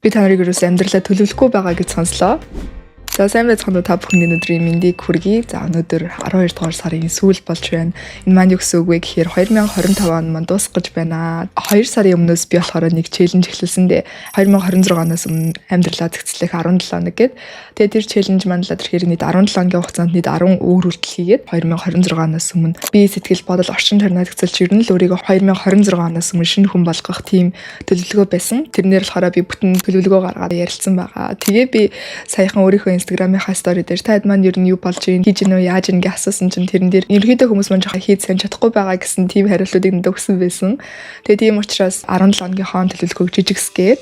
Би та нарыг ерөөсөө амьдралаа төлөвлөхгүй байгаа гэж сонслоо. За, сайн байцгаана уу, та бүхний өнөөдрийн мэндийг хүргэе. За, өнөөдөр 12 дугаар сарын сүүл болж байна. Энэ маань юу гэсэн үг вэ гэхээр 2025 он маань дуусах гэж байна. 2 сарын өмнөөс би болохоор нэг challenge эхлүүлсэн дээ. 2026 оноос өмнө амьдралаа зэгцлэх 17 хоног гээд. Тэгээд тэр challenge маань л тэгэхээр нийт 17 хоногийн хугацаанд нийт 10 өөр үйлдэл хийгээд 2026 оноос өмнө би сэтгэл бодол, орчин тойрноо зэгцэлж, ер нь л өөрийгөө 2026 оноос өмнө шинэ хүн болгох тийм төлөвлөгөө байсан. Тэрнээр болохоор би бүтэн төлөвлөгөө гаргаад ярилцсан байгаа. Тэгээ би саяхан өөрийнхөө Instagram-ийнхаа story дээр та хэд маань ер нь юу болж ийн, хийж гинүү, яаж ийн гэж асуусан чинь тэрэн дээр ерөнхийдөө хүмүүс маань жоохон хийж сайн чадахгүй байгаа гэсэн тийм хариултуудыг надад өгсөн байсан. Тэгээ тийм учраас 17 хоногийн хон төлөвлөгөөг жижигсгээд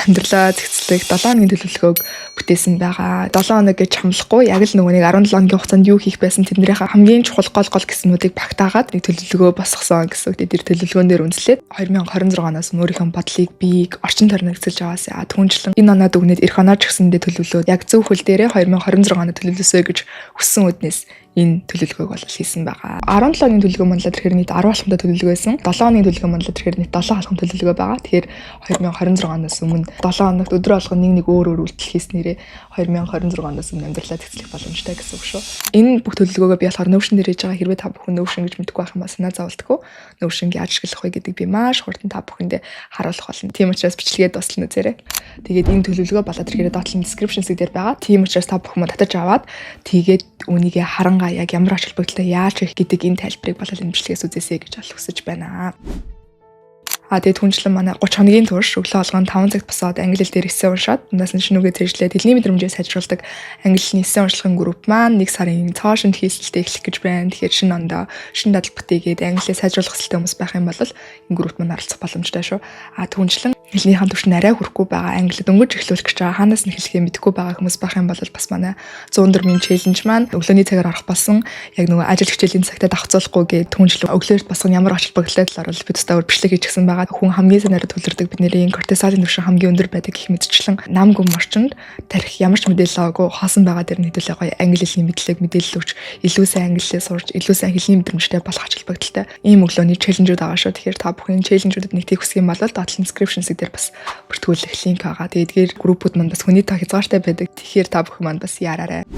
амьдралаа зэгцлэх 7 хоногийн төлөвлөгөөг бүтээсэн байгаа. 7 хоног гэж хамлахгүй, яг л нөгөө нэг 17 хоногийн хугацаанд юу хийх байсан, тэднийхээ хамгийн чухал гол гол гэснүүдийг багтаагаад нэг төлөвлөгөө босгосон гэсэн үг. Тэр төлөвлөгөөн дээр үндэслээд 2026 оноос өөрийнхөө бодлыг, биеийг, орчин тойрныг зэгцэлж аваасаа. Түүнчлэн энэ оноо дүгнээд эх оноо ч гэсэндээ төлөвлөөд яг зөв хөл дээрээ 2026 онд төлөвлөсэй гэж хүссэн үүднээс энэ төлөвлөгөөг бол хийсэн байгаа. 17 хоногийн төлөвлөгөө манлаа тэгэхээр нийт 10 алхамтай төлөвлөгөө байсан. 7 хоногийн төлөвлөгөө манлаа тэгэхээр нийт 7 алхам төлөвлөгөө байгаа. Тэгэхээр 2026 оноос өмнө 7 хоногт өдөр болгон нэг нэг өөр өөр үйлдэл хийснээрээ 2026 оноос өмнө амьдралаа зэгцлэх боломжтой гэсэн үг шүү. Энэ бүх төлөвлөгөөгөө би болохоор Notion дээр хийж байгаа. Хэрвээ та бүхэн Notion гэж мэдэхгүй байх юм бол санаа зовлтгүй. Notion яаж ашиглах вэ гэдэг би маш хурдан та бүхэндээ харуулах болно. Тийм учраас бичлэгээ дуустал үзээрэй. Тэгээд энэ төлөвлөгөө болоод ирэхээр доотлон description хэсэг дээр байгаа. Тийм учраас та бүхэн татаж аваад, тэгээд үүнийгээ харангаа яг ямар ач холбогдолтой, яаж хийх гэдэг энэ тайлбарыг болол энэ бичлэгээс үзээсэй гэж бол хүсэж байна. А тэгээд түншлэн манай 30 хоногийн турш өглөө болгон 5 цагт босоод англи хэл дээр эссе уншаад, дундаас нь шинэ үгээ цээжлээд, хэлний мэдрэмжээ сайжруулдаг англи хэлний эссе уншлагын групп маань нэг сарын цоо шинэ хийсэлтэй эхлэх гэж байна. Тэгэхээр шинэ ондоо шинэ дадал бүтээгээд англиээ сайжруулах хүсэлтэй хүмүүс байх юм бол энэ группт маань оролцох боломжтой шүү. А түншлэн хэлнийхэн түвшин арай хүрэхгүй байгаа, англи дөнгөж эхлүүлэх гэж байгаа, хаанаас нь эхлэхээ мэдэхгүй байгаа хүмүүс байх юм бол бас манай 104-ийн challenge маань өглөөний цагаар орох болсон. Яг нөгөө ажил хичээлийн цагтаа давхцуулахгүй гээд түншлэн өглөөрт босох нь ямар ач холбогдолтой талаар бол би тусдаа өөр бичлэг хийчихсэн байгаа. Хүн хамгийн сайн нарийн төвлөрдөг, бидний кортизолын түвшин хамгийн өндөр байдаг гэх мэтчлэн нам гүм орчинд тарих ямар ч мэдээлэл аваагүй хоосон байгаа дээр нийтүүлээ гоё англи хэлний мэдлэг, мэдээлэл өгч, илүү сайн англиээ сурч, илүү сайн хэлний мэдрэмжтэй болох ач холбогдолтой ийм өглөөний challenge үүд байгаа шүү. Тэгэхээр та бүхэн challenge үүдэд нэгтийг хүсэх юм бол доотлон description хэсэг дээр бас бүртгүүлэх link байгаа. Тэгээд эдгээр группүүд маань бас хүний тоо хязгаартай байдаг. Тэгэхээр та бүхэн маань бас яараарай.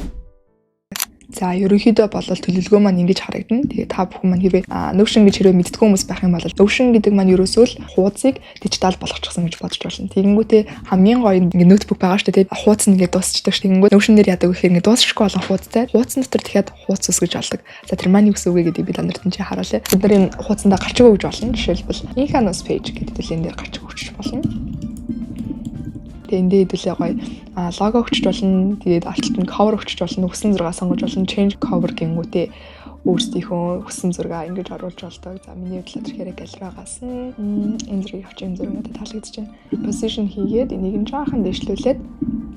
За, ерөнхийдөө бол төлөвлөгөө маань ингэж харагдана. Тэгээ та бүхэн маань хэрвээ Notion гэж хэрвээ мэддэггүй хүмүүс байх юм бол Notion гэдэг маань ерөөсөө л хуудсыг дижитал болгочихсон гэж бодож болно. Тэгэнгүүтээ хамгийн гоё ингээ ноутбук байгаа шүү дээ. Хуудас нь ингээ дуусчдаг шүү. Тэгэнгүүт Notion дээр яадаг гэхээр ингээ дуусчихгүй олон хуудастай. Хуудсан дотор дахиад хуудас үүсгэж болдог. За, тэр маань юу гэсэн үг вэ гэдгийг би та нарт энэ харуулъя. Бид нар энэ хуудсандаа гарч өгөө гэж болно. Жишээлбэл, Inhanos page гэдэг энэ дээр гарч өгч болно. Тэгээ эндээ хэдүүлээ гоё лого өгчөж болно. Тэгээд арталт нь cover өгчөж болно. Хүссэн зураг сонгож болно. Change cover гингүүтээ өөрсдийнхөө хүссэн зураг ингэж оруулж болдог. За, миний хувьд тэгэхээр галерейгаас нь энэ зургийг авч, энэ зураг надад таалагдчих байна. Position хийгээд энийг нь жаахан дэвшлүүлээд,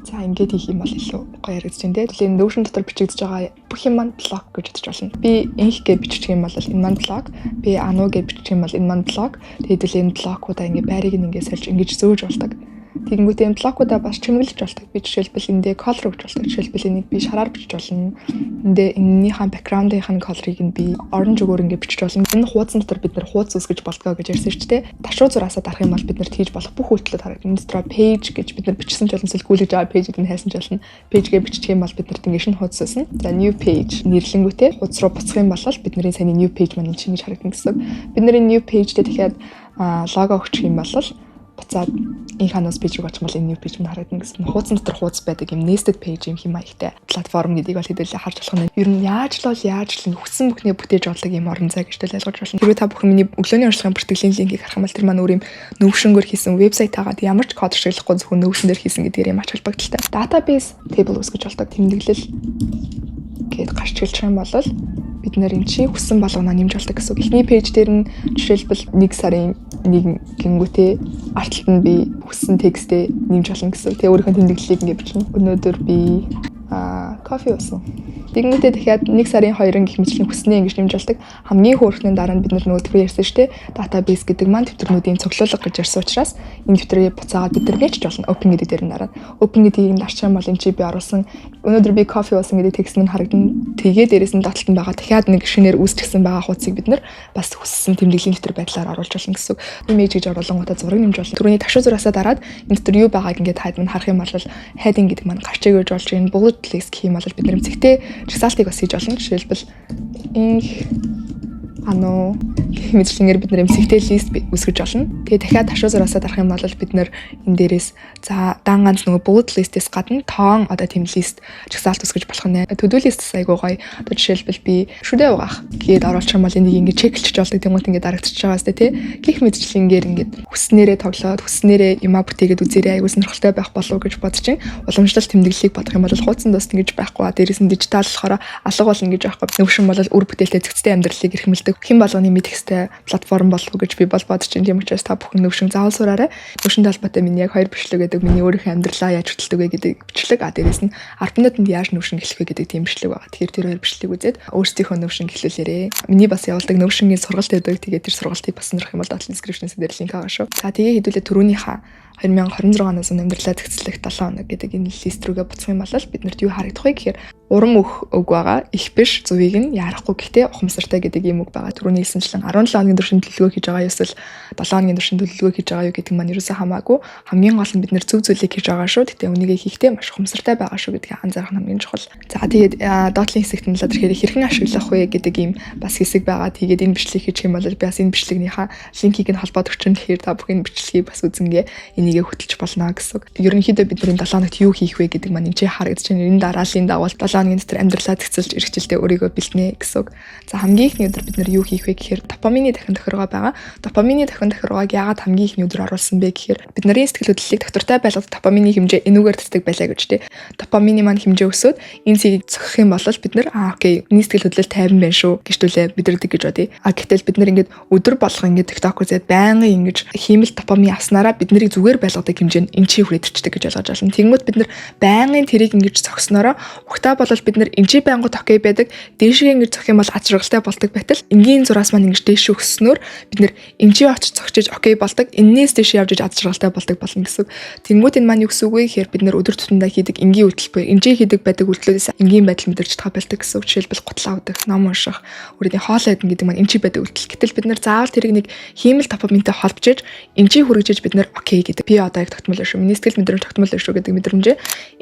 за, ингээд хийх юм бол илүү гоё яригдж байна те. Тэгэхээр энэ Notion дотор бичигдэж байгаа бүх юм маань блок гэж бодож болно. Би инх гэж бичих юм бол энэ маань блок, би ану гэж бичих юм бол энэ маань блок. Тэгээд л энэ блокуудаа ингээд байрыг нь ингээд сольж, ингэж зөөж болдог. Тэгэнгүүтээ энэ блокуудаа бас чимэглэж болдог. Би жишээлбэл эндээ color өгч болдог. Жишээлбэл, энийг би шараар бичиж болно. Эндээ энэнийхээ background-ийн color-ыг нь би orange өгөөр ингэ бичиж болно. Энэ хуудсан дотор бид нэр хуудас үүсгэж болдгоо гэж ярьсан шүү дээ. Ташуу зураасаа дарах юм бол бид нарт хийж болох бүх үйлдэлүүд харагдана. Энэ дотор page гэж бид нар бичсэн ч болно, сэлгүүлэж байгаа page-ийг нь хайсан ч болно. Page гэж бичих юм бол бид нарт ингэ шинэ хуудас үүснэ. За, new page нэрлэнгүүтээ хуудас руу буцах юм бол бидний саяны new page маань энэ ингэж харагдана гэсэн. Бид нарын new page дээр дахиад лого өгчих юм бол буцаад энэ ханаас page рүү очих бол энэ new page мань харагдана гэсэн. Хуудсан дотор хуудас байдаг юм nested page юм хэм маягтай платформ гэдгийг бол хэдүүлээ харж болох нь. Ер нь яаж л бол яаж л хүссэн бүхнээ бүтээж болдог юм орон зай гэж ойлгож байна. Хэрвээ та бүхэн миний өглөөний уншлагын бүртгэлийн линкийг харах юм бол тэр маань өөр юм Notion-гоор хийсэн вебсайт тагаад ямар ч код ашиглахгүй, зөвхөн Notion дээр хийсэн гэдгээр юм ач холбогдолтой. Database table үүсгэж болдог, тэмдэглэл гээд гарч гэлчих юм бол бид нэр энэ чи хүссэн болгоноо нэмж болдог гэсэн үг. Эхний page дээр нь жишээлбэл 1 сарын 1 гингүүтээ арталт нь би хүссэн текстээ нэмж болно гэсэн. Тэгээ өөрийнхөө тэмдэглэлийг ингэ бичнэ. Өнөөдөр би кофе уусан. Тэгэнгүүтээ дахиад 1 сарын 2-ын гэх мэтлэн хүснээ ингэж нэмж болдог. Хамгийн хөөрхний дараа нь бид нар нөгөө түрүү ярьсан шүү дээ. Database гэдэг маань дэвтэрнүүдийн цуглуулга гэж ярьсан учраас энэ дэвтрийг буцаагаад бид нар нээчих болно. Open гэдэг дээр нь дараад. Open гэдгийг нь дарчих юм бол энэ чи би оруулсан "Өнөөдөр би кофе уусан" гэдэг текст нь харагдана. Тэгээ дээрээс нь доотлолт нь байгаа. Дахиад нэг шинээр үүсчихсэн байгаа хуудсыг бид нар бас хүссэн тэмдэглэлийн дэвтэр байдлаар оруулж болно гэсэн үг. Image гэж оруулангуудаа зураг нэмж болно. Түрүүний ташуу зураасаа дараад энэ дотор юу байгааг ингээд таад мань харах юм бол heading гэдэг маань гарч өгөөж болж байна. Bullet list гэх юм бол бид нар зэгтээ жагсаалтыг бас хийж болно. Жишээлбэл, инх ано гэх мэтчлэнгээр бид нар юм зэгтэй list үүсгэж болно. Тэгээ дахиад ташуу зураасаа дарах юм бол бид нар энэ дээрээс за дан ганц нөгөө bullet list-ээс гадна тоон одоо тийм list жагсаалт үүсгэж болох нэ. To do list айгуу гоё. Одоо жишээлбэл, би шүдэ угаах гээд оруулчих юм бол энийг ингээд check лчих болдог. Тэнгуут ингээд дарагдчихж байгаа сте, тий. Гэх мэтчлэнгээр ингээд хүснээрээ тоглоод, хүснээрээ юмаа бүтээгээд үзээрэй, айгуу сонирхолтой байх болов уу гэж бодож чинь. Уламжлалт тэмдэглэлийг бодох юм бол хуудсан дуст ингэж байхгүй. Дээрээс нь дижитал болохоор алга болно гэж байхгүй. Notion бол үр бүтээлтэй зэгцтэй амьдралыг эрхэмлэдэг. Хэн болгоны мэдэх ёстой платформ болов уу гэж би бол бодож чинь. Тийм учраас та бүхэн Notion заавал сураарай. Notion-тэй холбоотой миний яг хоёр бичлэг гэдэг, миний өөрийнхөө амьдралаа яаж хөтэлдэг вэ гэдэг бичлэг, а дээрээс нь 10 минутанд яаж Notion эхлэх вэ гэдэг тийм бичлэг байгаа. Тэгэхээр тэр хоёр бичлэг үзээд өөрсдийнхөө Notion эхлүүлээрэй. Миний бас явуулдаг Notion-ийн сургалт байдаг. Тэгээд тэр сургалтыг бас сонирх юм бол доотлын description дээр линк байгаа шүү. За, тэгээ хэдүүлээ түрүүнийхээ 2026 оноос өмнө амьдралаа зэгцлэх 7 хоног гэдэг энэ list рүүгээ буцах юм бол биднэрт юу харагдах вэ гэхээр урам өгөх үг байгаа. Их биш, зөвийг нь яарахгүй, гэхдээ ухамсартай гэдэг ийм үг байгаа. Түрүүний хэлсэнчлэн 17 хоногийн туршин төлөвлөгөө хийж байгаа юу, эсвэл 7 хоногийн туршин төлөвлөгөө хийж байгаа юу гэдэг маань ерөөсөө хамаагүй. Хамгийн гол нь бид нэр зөв зүйлийг хийж байгаа шүү. Гэтэ үнийгээ хийхдээ маш ухамсартай байгаа шүү гэдгийг анзаарах нь хамгийн чухал. За, тэгээд доотлын хэсэгт нь л тэгэхээр хэрхэн ашиглах вэ гэдэг ийм бас хэсэг байгаа. Тэгээд энэ бичлэгийг хийх юм бол би бас энэ бичлэгнийхаа линкийг нь холбоод өгчин. Тэгэхээр та бүхэн бичлэгийг бас үзэнгээ энийгээ хөтэлж болно гэсэн. Ерөнхийдөө бид нар энэ 7 хоногт юу хийх вэ гэдэг маань энэ чи харагдаж байна. Энэ дарааллын дагуу 7 хоногийн дотор амьдралаа зэгцэлж эрхчлэлтэй өөрийгөө бэлтнэ гэсэн үг. За, хамгийн эхний өдөр бид нар юу хийх вэ гэхээр допамины дахин тохиргоо байгаа. Допамины дахин тохиргоог яагаад хамгийн эхний өдөр оруулсан бэ гэхээр бид нарын сэтгэл хөдлөлийг тогтвортой байлгадаг допамины хэмжээ энүүгээр татдаг байлаа гэж, тий. Допамины маань хэмжээ өсөөд энэ цэгийг цохих юм бол бид нар "Аа, okay, миний сэтгэл хөдлөл 50 байна шүү" гэж түлээ мэдэрдэг гэж бодъё. А гэтэл бид нар ингээд өдөр болго ингээд TikTok үзээд байнгын ингэж хиймэл допамин авснараа бид нарыг зүгээр байлгадаг хэмжээ нь энэ чи хүрээд ирчдэг гэж ойлгож байна. Тэгмүүд бид нар байнгын тэрийг ингэж цогсноороо угтаа бол бид нар энэ чи байнгут okay байдаг. Дээшгээ ингэж цохих юм бол аз жаргалтай болдог байтал энгийн зураас маань ингэж дээш өсснөөр бид нар энэ чи очиж цогчиж okay болдог. Эннээс дээш явж иж аз жаргалтай болдог болно гэсэн үг. Тэнгүүд энэ маань юу гэсэн үг вэ гэхээр бид нар өдөр тутамдаа хийдэг энгийн үйлдэл буюу энэ хийдэг байдаг үйлдэлүүдээс энгийн байдал мэдэрч чадах болдог гэсэн үг. Жишээлбэл, гутлаа авдаг, ном унших, өөрийн хоол идэх гэдэг маань энэ чи байдаг үйлдэл. Гэтэл бид нар заавал тэрийг нэг хиймэл допаминтай холбож иж энэ чи хүргэж бид нар okay гэдэг. Би одоо яг тогтмол шүү. Миний сэтгэл мэдрэмж тогтмол шүү гэдэг мэдрэмжээ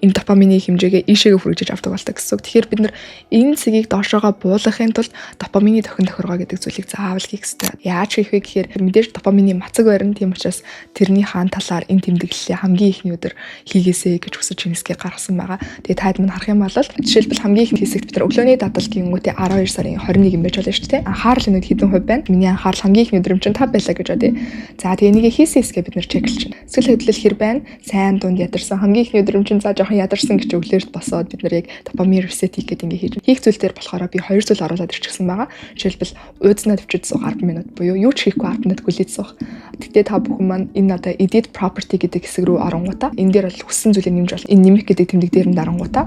энэ допамины хэмжээгээ ийшээгээ хүргэж авдаг болдог гэсэн үг. Тэгэхээр бид нар энэ цэгийг доошоогоо буулгахын тулд допамины тохин тохиргоо гэдэг зүйлийг заавал хийх ёстой. Яаж хийх вэ гэхээр мэдээж допамины мацаг барина. Тийм учраас тэрний хаан талаар энэ тэмдэглэлээ хамгийн эхний өдөр хийгээсэй гэж хүсэж шинэсгээ гаргасан байгаа. Тэгээ таад мань харах юм бол жишээлбэл, хамгийн эхний хэсэгт бид нар өглөөний дадал гингүүтээ 12 сарын 21 байж болно шүү дээ. Анхаарал өнөд хэдэн хувь байна? Миний анхаарал хамгийн эхний өдөр юм чинь 5 байлаа гэж бодъё. За, тэгээ энийг хийсэн хэсгээ бид нар check лж байна. Сэтгэл хөдлөл хэр байна? Сайн, дунд, ядарсан. Хамгийн эхний өдөр юм чинь за жоохон ядарсан гэж өглөөрт босоод бид нар яг допамин reset хийх гэдэг ингээ хийж. Хийх зүйл дээр болохоор би хоёр зүйл оруулаад ирчихсэн байгаа. Жишээлбэл, уузнаа төвчөд суух 10 минут буюу юу ч хийхгүй 10 минут гүлээд суух. Тэгтээ та бүхэн маань энэ одоо edit property гэдэг хэсэг рүү оронгуудаа энэ дээр бол хүссэн зүйлийг нэмж болно. Энэ нэмэх гэдэг тэмдэг дээр нь дарангуудаа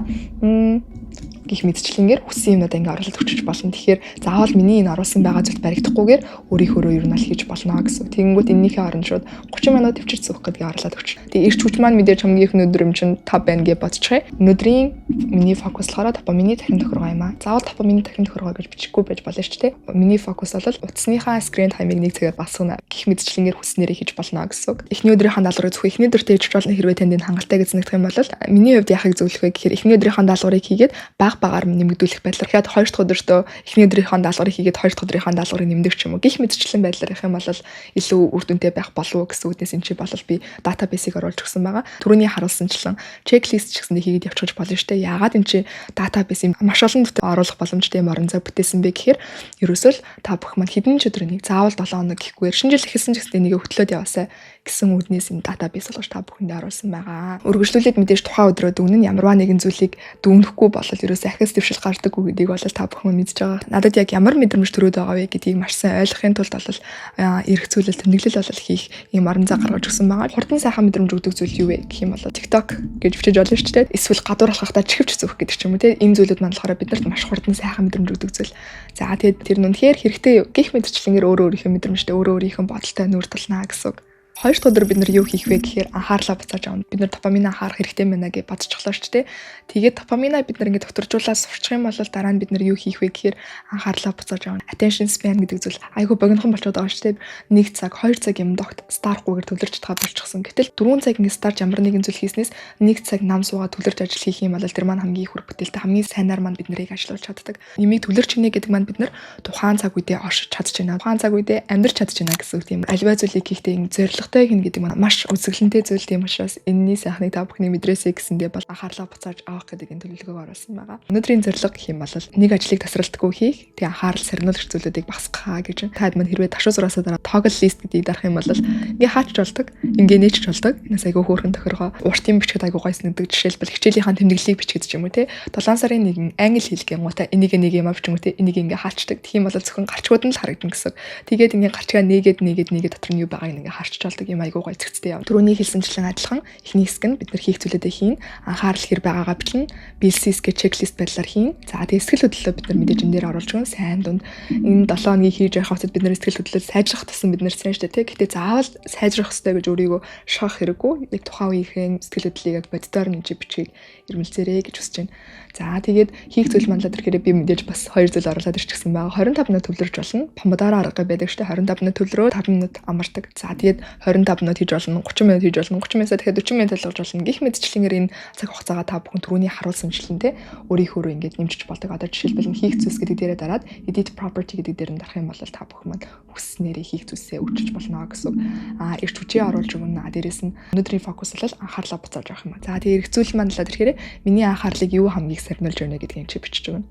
гих мэдчлэнгээр хүссэн юмнуудаа ингээ оруулаад өчөж болно. Тэгэхээр заавал миний энэ оруулсан байгаа зүйлд баригдахгүйгээр өөрийнхөөрөө ер нь аль хийж болно гэсэн. Тэгэнгүүт энэнийхээ оронд шууд 30 минут төвчж суух гэдгийг оруулаад өгч. Тэгээ эрч хүч маань мэдээж хамгийн их өнөдөр юм чинь 5 байна гэж бодчихъя. Өнөөдрийн миний фокус болохоор допамины дахин тохиргоо юм аа. Заавал допамины дахин тохиргоо гэж бичихгүй байж болно шүү дээ. Миний фокус бол утасныхаа screen time-ыг 1 цагаар багасгана гэх мэтчлэнгээр хүснээрээ хийж болно гэсэн үг. Эхний өдрийнхөө даалгаврыг зөвхөн эхний өдөртөө хийж болно, хэрвээ танд энэ хангалттай гэж санагдах юм бол миний хувьд яахыг зөвлөх вэ гэхээр эхний өдрийнхөө даалгаврыг хийгээд баг багаар нэмэгдүүлэх байдлаар дахиад хоёр дахь өдөртөө эхний өдрийнхөө даалгаврыг хийгээд хоёр дахь өдрийнхөө даалгаврыг нэмдэг ч юм уу. Гэх мэтчлэн байдлаар явах юм бол илүү үр дүнтэй байх болов уу гэсэн үгнээс энэ чи бол би database ыг оруулж өгсөн байгаа. Түрүүний харуулсанчлан checklist ч гэсэндээ хийгээд явчихж болно шүү дээ. Яагаад энэ чи database юм маш олон дэвтэр оруулах боломжтой юм орон зай бүтээсэн бэ гэхээр ерөөсөө л та бүхэн маань хэдэн ч өдөр нэг заавал 7 хоног гэхгүйгээр шинэ жил эхэлсэн ч гэсэндээ нэгэ хөтлөөд яваасай. Гэсэн үүднээс энэ database болгож та бүхэндээ оруулсан байгаа. Үргэлжлүүлээд мэдээж тухайн өдрөө дүгнэн, ямарваа нэгэн зүйлийг дүгнэхгүй бол ерөөсөө ахис дэвшил гардаггүй гэдгийг бол та бүхэн мэдж байгаа. Надад яг ямар мэдрэмж төрөөд байгаа вэ гэдгийг маш сайн ойлгохын тулд бол эргцүүлэл, тэмдэглэл бол хийх ийм орон зай гаргаж өгсөн байгаа. Хурдан сайхан мэдрэмж өгдөг зүйл юу вэ гэх юм бол TikTok гэж бичиж болно шүү дээ. Эсвэл гадуур алхахдаа чихвч зөөх гэдэг ч юм уу, те. Энэ зүйлүүд маань болохоор биднэрт маш хурдан сайхан мэдрэмж өгдөг зүйл. За, тэгээд тэр нь үнэхээр хэрэгтэй юу? Гэх мэтчлэнгээр өөрөө өөрийнхөө мэдрэмжтэй, өөрөө өөрийнхөө бодолтой нүүр тулнаа гэсэн үг. Хоёр дахь өдөр бид нар юу хийх вэ гэхээр анхаарлаа буцааж авна. Бид нар допамин анхаарах хэрэгтэй байна гэж бодчихлоо шүү дээ. Тэгээд допаминаа бид нар ингээд докторжуулаад сурчих юм бол дараа нь бид нар юу хийх вэ гэхээр анхаарлаа буцааж авна. Attention span гэдэг зүйл айгүй богинохон болчиход байгаа шүү дээ. 1 цаг, 2 цаг юм догт старахгүйгээр төвлөрч чадхаа болчихсон. Гэтэл 4 цаг ингээд старж ямар нэгэн зүйл хийснээс 1 цаг нам суугаад төвлөрч ажил хийх юм бол тэр маань хамгийн их үр бүтээлтэй, хамгийн сайнаар маань бид нарыг ажиллуулж чаддаг. Юмыг төвлөрч хийнэ гэдэг маань бид нар тухайн цаг үедээ оршиж чадж байна. Тухайн цаг үедээ амьдрч чадж байна гэсэн үг тийм. Аливаа зүйлийг хийхдээ ингэ зорилготой хийнэ гэдэг маань маш үзэсгэлэнтэй зүйл, тийм учраас энэний сайхныг та бүхний мэдрээсэй гэсэндээ бол анхаарлаа буцааж авах гэдэг энэ төлөвлөгөөг оруулсан байгаа. Өнөөдрийн зорилго гэх юм бол нэг ажлыг тасралтгүй хийх, тэгээ анхаарал сарниулагч зүйлүүдийг багасгах гэж. Та хэд мань хэрвээ ташуу зураасаа дараа toggle list гэдгийг дарах юм бол ингээ хаач болдог, ингээ нээч болдог. Энэс айгүй хөөрхөн тохиргоо, урт юм бичгээд айгүй гоё санагдаг. Жишээлбэл, хичээлийнхаа тэмдэглэлийг бичгээд ч юм уу, те. 7 сарын 1 англи хэл гингуудаа энийг нэг юм бичингүү, те. Энийг ингээ хаачдаг. Тэгэх юм бол зөвхөн гарчгууд нь л харагдана гэсэн. Тэгээд ингээ гарчгаа нээгээд, нээгээд, нээгээд дотор нь юу байгааг ингээ харчиж болдог юм, айгүй гоё зэгцтэй яв. Түрүүний хэлсэнчлэн адилхан эхний хэсэг нь бид нар хийх зүйлүүдээ хийн, анхаарал хэр байгаагаа бичлэн, билсис гэх checklist байдлаар хийн. За, тэгээ сэтгэл хөдлөлөө бид нар мэдээж энэ дээр оруулж өгөн. Сайн дунд энэ 7 хоногийг хийж явах хугацаанд бид нар сэтгэл хөдлөл сайжрах тусам бид нар сайн шүү дээ, тий. Гэтэ заавал сайжрах ёстой гэж өөрийгөө шахах хэрэггүй. Яг тухайн үеийн сэтгэл хөдлөлийг яг боддоор нь бичгийг ирмэлзээрэй гэж хүсэж байна. За, тэгээд хийх зүйл манлаа гэхээр би мэдээж бас хоёр зүйл оруулаад ирчихсэн байгаа. 25 минут төвлөрч болно. Помодоро арга байдаг шүү дээ. 25 минут төвлөрөө 5 минут амардаг. За, тэгээд 25 минут хийж болно, 30 минут хийж болно, 30 минутаа дахиад 40 минут болгож болно. Гэх мэтчлэнгээр энэ цаг хугацаагаа та бүхэн түрүүний харуулсанчлан, те, өөрийнхөө ингээд нэмжиж болдог. Одоо жишээлбэл, хийх зүйлс гэдэг дээрээ дараад edit property гэдэг дээр нь дарах юм бол та бүхэн маань хүсснээрээ хийх зүйлсээ өөрчилж болно гэсэн үг. А эрч хүчээ оруулж өгнө. А дээрэс нь өнөөдрийн фокус бол анхаарлаа буцааж авах юм а. За, тэгээ эргэцүүл маань л тэгэхээр миний анхаарлыг юу хамгийн сарниулж байна гэдгийг чи бичиж өгнө.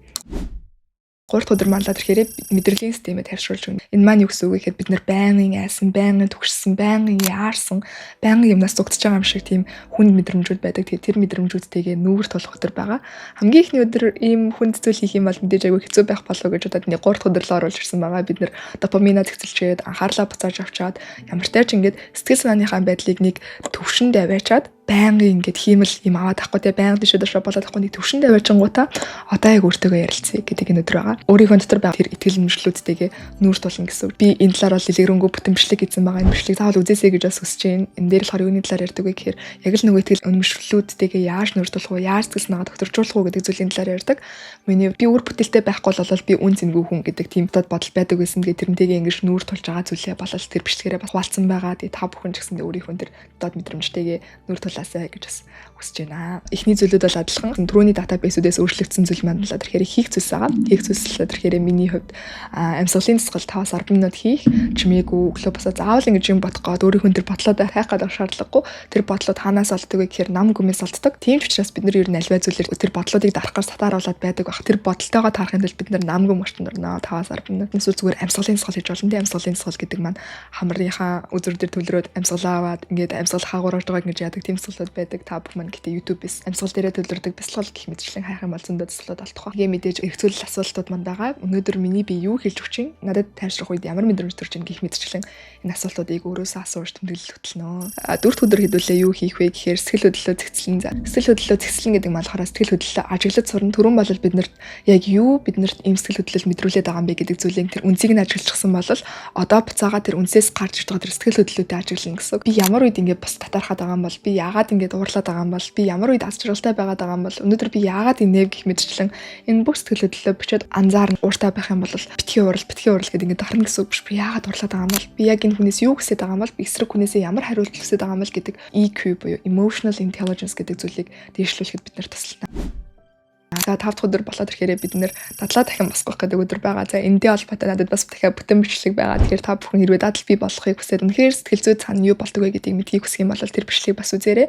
3 дахь өдөр манлаа тэгэхээр мэдрэлийн системээ тайвшруулж өгнө. Энэ маань юу гэсэн үг вэ гэхэд бид нар байнгын айсан, байнгын түгшсэн, байнгын яарсан, байнгын юмнаас зугтаж байгаа юм шиг тийм хүнд мэдрэмжүүд байдаг. Тэгээд тэр мэдрэмжүүдтэйгээ нүүр тулах өдөр байгаа. Хамгийн эхний өдөр ийм хүнд зүйл хийх юм бол мэдээж айгүй хэцүү байх болов гэж бодоод нэг 3 дахь өдөр л оруулж ирсэн байгаа. Бид нар допаминаа зэгцэлчээд, анхаарлаа буцааж авчаад, ямар ч тач ингээд сэтгэл санааныхаа байдлыг нэг төвшөнд аваачаад, байнгын ингээд хиймэл юм аваад авахгүй, те, байнга дэшээ доошоо болоод авахгүй нэг төвшөнд аваачингуудаа одоо яг өөртөөгөө ярилцъя гэдэг энэ өдөр байгаа. Өөрийнхөө дотор байгаа тэр итгэл үнэмшлүүдтэйгээ нүүр тулна гэсэн. Би энэ талаар бол дэлгэрэнгүй бүтэн бичлэг хийсэн байгаа. Энэ бичлэг заавал үзээсэй гэж бас хүсэж байна. Энэ дээр болохоор юуны талаар ярьдаг вэ гэхээр яг л нөгөө итгэл үнэмшлүүдтэйгээ яаж нүүр тулах вэ, яаж сэтгэл санаагаа тогтворжуулах уу гэдэг зүйлийн талаар ярьдаг. Миний би үр бүтээлтэй байхгүй бол би үн цэнгүй хүн гэдэг тийм бодол байдаг байсан. Тэгээд тэрнтэйгээ ингэж нүүр тулж байгаа зүйлээ болол тэр бичлэгээрээ бас хуваалцсан байгаа. Тэгээд та бүхэн ч гэсэндээ өөрийнхөө тэр дод мэдрэмжтэйгээ нүүр тулаасай гэж бас хүсэж байна. Эхний зүйлүүд бол адилхан. Түрүүний database үүдээс өөрчлөгдсөн зүйл маань бол тэгэхээр хийх зүйлс байгаа. Хийх зүйлс тэгэхээр миний хувьд амьсгалын дасгал 5-10 минут хийх, чимээгүй өглөө босоо заавал ингэж юм бодох гээд өөрийнхөө тэр бодлоо хайх гэдэг шаардлагагүй. Тэр бодлууд хаанаас олддог вэ гэхээр нам гүмээс олддог. Тийм ч учраас бид нар ер нь аливаа зүйлээр тэр бодлуудыг дарах гар сатааруулаад байдаг баг. Тэр бодолтойгоо таарахын тулд бид нар нам гүм орчинд орно. 5-10 минут. Эсвэл зүгээр амьсгалын дасгал хийж болно. Тийм, амьсгалын дасгал гэдэг маань хамрынхаа үзүр дээр төвлөрөөд амьсгалаа аваад ингээд амьсгал хаагуур орж байгааг ингэж яадаг тийм дасгалууд байдаг. Та бүхэн маань гэтээ YouTube-ээс амьсгал дээрээ төвлөрдөг бясалгал гэх мэтчлэн хайх юм бол зөндөө дасгалууд олдох ба. Тэгээ мэдээж эргцүүлэл асуултууд манд байгаа. Өнөөдөр миний би юу хэлж өгч чинь надад тайвшрах үед ямар мэдрэмж төрж ийн гэх мэтчлэн энэ асуултуудыг өөрөөсөө асууж тэмдэглэл хөтлөнө. Дөрөвт өдөр хэдүүлээ юу хийх вэ гэхээр сэтгэл хөдлөлөө зэгцлэн. За, сэтгэл хөдлөлөө зэгцлэн гэдэг маань болохоор сэтгэл хөдлөлөө ажиглаж сурна. Түрүүн бол бид нарт яг юу биднэрт ийм сэтгэл хөдлөл мэдрүүлээд байгаа юм бэ гэдэг зүйлийн тэр үндсийг нь ажиглчихсан бол одоо буцаага тэр үндсээс гарч ирж байгаа тэр сэтгэл хөдлөлүүдээ ажиглана гэсэн. Би ямар үед ингээд бас татаархаад байгаа юм бол, би яагаад ингээд уурлаад байгаа юм бол, би ямар үед аз жаргалтай байгаад байгаа юм бол, өнөөдөр би яагаад инээв гэх мэтчлэн энэ бүх сэтгэл хөдлөлөө бичээд анзаарна. Ууртай байх юм бол битгий уурал, битгий уурал гэдэг ингээд дарна гэсэн үг биш. Би яагаад уурлаад байгаа юм бол, би яг энэ хүнээс юу хүсэж байгаа юм бол, би эсрэг хүнээсээ ямар хариулт хүсэж байгаа юм бол гэдэг EQ буюу emotional intelligence гэдэг зүйлийг дээшлүүлэхэд бид нар туслана. За, 5 дахь өдөр болоод ирэхээр бид нэр дадлаа дахин босгох гэдэг өдөр байгаа. За, энэтэй холбоотой надад бас дахиад бүтэн бичлэг байгаа. Тэгэхээр та бүхэн хэрвээ дадал бий болохыг хүсээд, үнэхээр сэтгэл зүй цаана юу болдог вэ гэдгийг мэдэхийг хүсэх юм бол тэр бичлэгийг бас үзээрэй.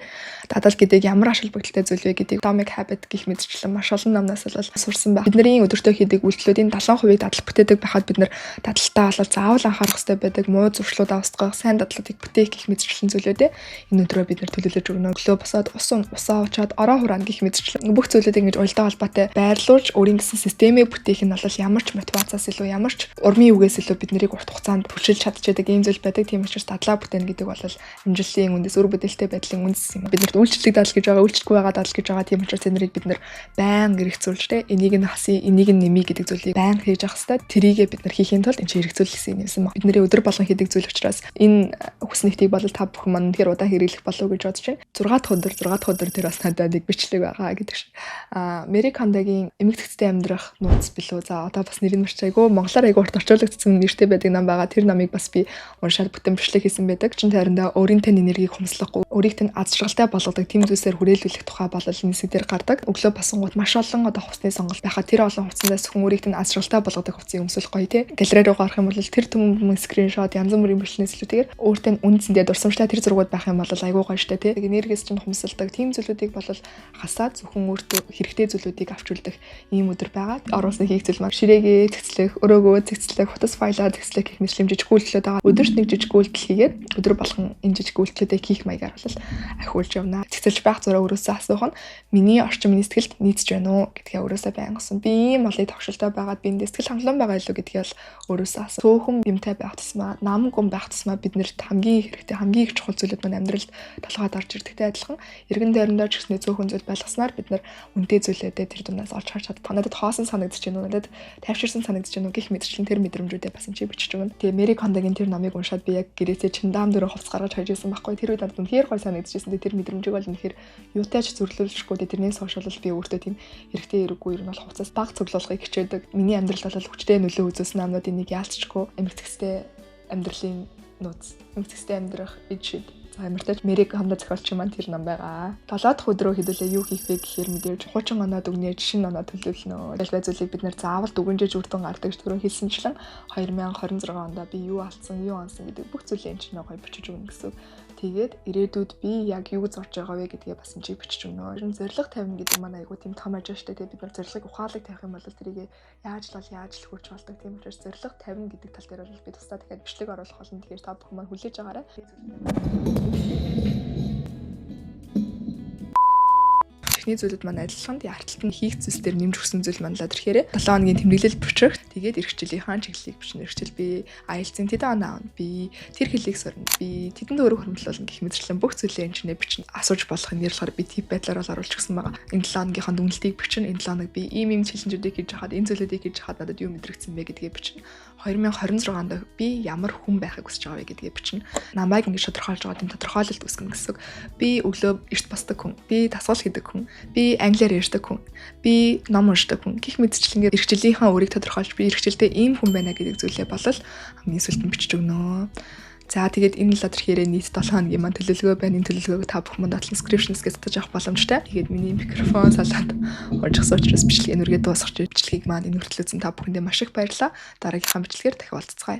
Дадал гэдэг ямар ач холбогдолтой зүйл вэ гэдгийг Atomic Habit гэх мэтчлэн маш олон номноос бол сурсан байх. Бидний өдөртөө хийдэг үйлдэлүүдийн 70%-ийг дадал бүтээдэг байхад бид нар дадалтаа бол заавал анхаарах хэрэгтэй байдаг. Муу зуршлуудаа устгах, сайн дадлуудыг бүтээх гэх мэтчлэн зүйлүүдээ энэ өдрөө бид нар төлөвлөж өгнө. Өглөө босоод ус усаа уучаад ороо хураана гэх мэтчлэн бүх зүйлүүд ингэж уялдаа холбоотой байрлуулж, өөрийн гэсэн системээ бүтээх нь бол ямар ч мотивациас илүү, ямар ч урмын үгээс илүү бид нарыг урт хугацаанд түлшилж чадчихдаг ийм зүйл байдаг. Тийм учраас дадлаа бүтээнэ гэдэг бол амжилтын үндэс, үр бүтээлтэй байдлын үндэс юм. Бид нарт үйлчлэг дадал гэж байгаа, үйлчлэхгүй байгаа дадал гэж байгаа. Тийм учраас тэднийг бид нар байнга эргэцүүлж, те, энийг нь хасъя, энийг нь нэмье гэдэг зүйлийг байнга хийж явах хэрэгтэй. Тэрийгээ бид нар хийхийн тулд энэ чинь эргэцүүлэл гэсэн юм юмсан баг. Бидний өдөр болгон хийдэг зүйл учраас энэ хүснэгтийг бол та бүхэн маань үнэхээр удаан хэрэглэх болов уу гэж бодож байна. 6 дахь өдөр, 6 дахь өдөр тэр бас надад нэг бичлэг байгаа гэдэг шиг. Мэри Кондогийн эмэг цэгцтэй амьдрах нууц билүү. За, одоо бас нэрийг мартаж, айгүй монголоор айгүй урт орчуулагдсан нэртэй байдаг ном байгаа. Тэр номыг бас би уншаад бүтэн бичлэг хийсэн байдаг. Чин тайрандаа өөрийн тань энергийг хумслахгүй, өөрийг тань аз жаргалтай болгодог тийм зүйлсээр хүрээлүүлэх тухай бол энэ хэсэг дээр гардаг. Өглөө босонгууд маш олон одоо хувцсны сонголт байхад тэр олон хувцсандаас хүн өөрийг тань аз жаргалтай болгодог хувцсыг өмсөх гоё, тий. Галерей руу гарах юм бол тэр түмэн screenshot, янз бүрийн бичлэгнээс илүүтэйгээр өөртөө үнэ цэнтэй дурсамжтай тэр зургууд байх юм бол айгүй гоё штэ, тий. Энергиэс чинь хумсалдаг тийм зүйлүүдийг бол хасаад, зөвхөн өөртөө хэрэгтэй зүйлүүдийг авч үлдэх ийм өдөр байгаа. Оруулсан хийх зүйл маань ширээгээ цэгцлэх, өрөөгөө цэгцлэх, утас файлаа цэгцлэх гэх мэт жижиг үйлдэлүүд байгаа. Өдөрт нэг жижиг үйлдэл хийгээд, өдөр болгон энэ жижиг үйлдэлүүдийг хийх маягаар бол ахиулж явна. Цэгцэлж байх зураа өөрөөсөө асуух нь миний орчин миний сэтгэлд нийцж байна уу гэдгээ өөрөөсөө байнга асууна. Би ийм олон тогшилтой байгаад би энд сэтгэл хангалуун байгаа илүү гэдгээ бол өөрөөсөө асуу. Цөөхөн юмтай байх тусмаа, нам гүн байх тусмаа биднэрт хамгийн хэрэгтэй, хамгийн их чухал зүйлүүд маань амьдралд толгойд орж ирдэгтэй адилхан эргэн тойрондоо ч гэсний цөөхөн зүйл байлгаснаар бид нар үнэтэй зүйлүүдээ тэр дундаас олж харж чаддаг. Надад хоосон санагдаж байна уу? Надад тайвширсан санагдаж байна уу гэх мэтчлэн тэр мэдрэмжүүдээ бас энэ бичиж өгнө. Тэгээ Мэри Кондогийн тэр номыг уншаад би яг гэрээсээ чимдаам дөрөв хувцас гаргаж хайж байсан байхгүй. Тэр үед надад үнэхээр гоё санагдчихсэн. Тэр мэдрэмжийг бол үнэхээр юутай ч зөвлөөлшгүй. Тэрнээс хойш бол би өөртөө тийм хэрэгтэй хэрэггүй ер нь бол хувцас баг цуглуулахыг хичээдэг. Миний амьдралд бол хүчтэй нөлөө үзүүлсэн номнуудын нэг яалчгүй эмэг цэгцтэй амьдралын нууц. Эмэг цэгцтэй амьдрах ид шид. За, ямартай ч Мэри Кондо зохиолч маань тэр ном байгаа. 7 дахь өдрөө хэдүүлээ юу хийх вэ гэхээр мэдээж хуучин оноо дүгнэж, шинэ оноо төлөвлөнө. Альва зүйлийг бид нэр заавал дүгнжиж үр дүн гардаг түрүүн хэлсэнчлэн 2026 онд би юу алдсан, юу онсон гэдэг бүх зүйлээ энэ чинь гоё бичиж өгнө гэсэн. Тэгээд ирээдүйд би яг юу зорж байгаа вэ гэдгээ бас энэ бичиж өгнө. Ер нь зорилго тавина гэдэг маань айгүй тийм том ажил шүү дээ. Бид нар зорилгыг ухаалаг тавих юм бол тэрийг яаж л бол яаж л хүрч болдог. Тийм учраас зорилго тавина гэдэг тал дээр бол би тусдаа дахиад бичлэг оруулах болно. Тэгэхээр та бүхэн маань хүлээж аваарай. Эхний зүйлүүд маань адилхан. Тэгээ арталт нь хийх зүйлс дээр нэмж өгсөн зүйл манлаа тэрхээр 7 хоногийн тэмдэглэл бичих. Тэгээд эх жилийнхаа чиглэлийг бичнэ. Эх жил би IELTS-ийн тэдэн оноо авна. Би тэр хэлийг сурна. Би тэдэн төгрөг хөрөнгөлүүлнэ гэх мэтчлэн бүх зүйлээ энэ чинээ бичнэ. Асууж болох нэр болохоор би тип байдлаар бол оруулж өгсөн байгаа. Энэ 7 хоногийнхаа дүгнэлтийг бичнэ. Энэ 7 хоног би ийм ийм challenge үүдийг хийж хахад, энэ зүйлүүдийг хийж хахад надад юу мэдрэгдсэн бэ гэдгээ бичнэ. 2026 онд би ямар хүн байхыг хүсэж байгаа вэ гэдгээ бичнэ. Намайг ингэж тодорхойлж байгаа тийм тодорхойлолт үүсгэнэ гэсэн үг. Би өглөө эрт босдог хүн. Би дасгал хийдэг хүн. Би англиар ярьдаг хүн. Би ном уншдаг хүн. Гэх мэтчлэнгээр эх жилийнхаа өөрийг тодорхойлж, би эх жилдээ ийм хүн байна гэдэг зүйлээ болол хамгийн сүүлд нь бичиж өгнө. За, тэгээд энэ л тэрхээрээ нийт 7 хоногийн маань төлөвлөгөө байна. Энэ төлөвлөгөөг та бүхэн манд description хэсгээс татаж авах боломжтой. Тэгээд миний микрофон салаад унжихсан учраас бичлэгийг нүргээ дуусгах, бичлэгийг маань энэ хүртэл үзсэн та бүхэндээ маш их баярлалаа. Дараагийнхаа бичлэгээр дахин уулзцгаая.